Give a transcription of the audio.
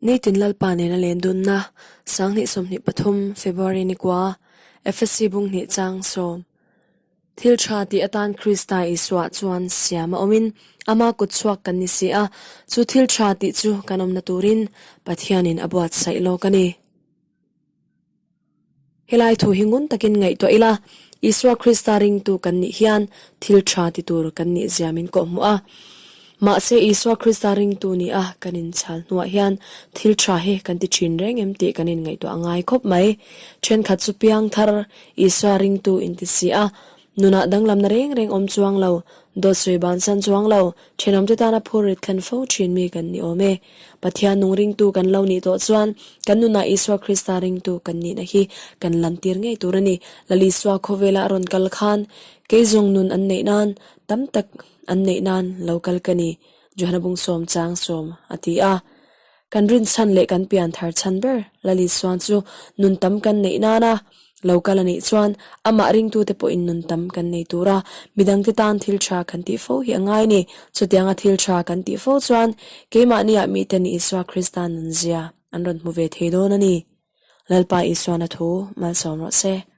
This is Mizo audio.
Nitin Lalpa nena len dunna, 2023, February ni kua, Efesi bung hnih chang sawm. Thil tha tih atan Krista Isua chuan siam a awmin ama kut chhuak kan ni si a, chu thil tha tih chu kan awmna turin Pathianin a buatsaih lawk a ni. Helai thu hi ngun takin ngaihtuah ila, Isua Krista ringtu kan nih hian thil tha ti tur kan nih zia min kawhhmuh a. Mahse Isua Krista ringtu ni a kan inchhal hnuah hian thil tha hi kan ti thin reng em tih kan inngaihtuah a ngai khawp mai. Thenkhat chu piang thar Isua ringtu inti si a, Nunah danglamna reng reng awm chuang lo, dawt sawi bansan chuang lo, thenawmte tana phur rit thlen fo thin mi kan ni awm e. Pathian nung ringtu kan lo nih tawh chuan kan nunah Isua Krista ringtu kan nihna hi kan lantir ngei tur a ni. Lal Isua khawvela a rawn kal khan kei zawng nun an neih nan, tam tak an neih nan lo kal ka ni, Johana bung sawm chang sawm a ti a. Kan rinchhan leh kan pian thar chhan ber Lal Isuan chu nun tam kan neih nana lo kal a nih chuan amah ringtute pawhin nun tam kan nei tur a, midangte tan thil tha kan tih fo hi a ngai ni. Chutianga thil tha kan tih fo chuan keimahniah miten Isua Krista nunzia an rawn hmu ve thei dawn a ni. Lalpa Isuan a thu malsawm rawh se.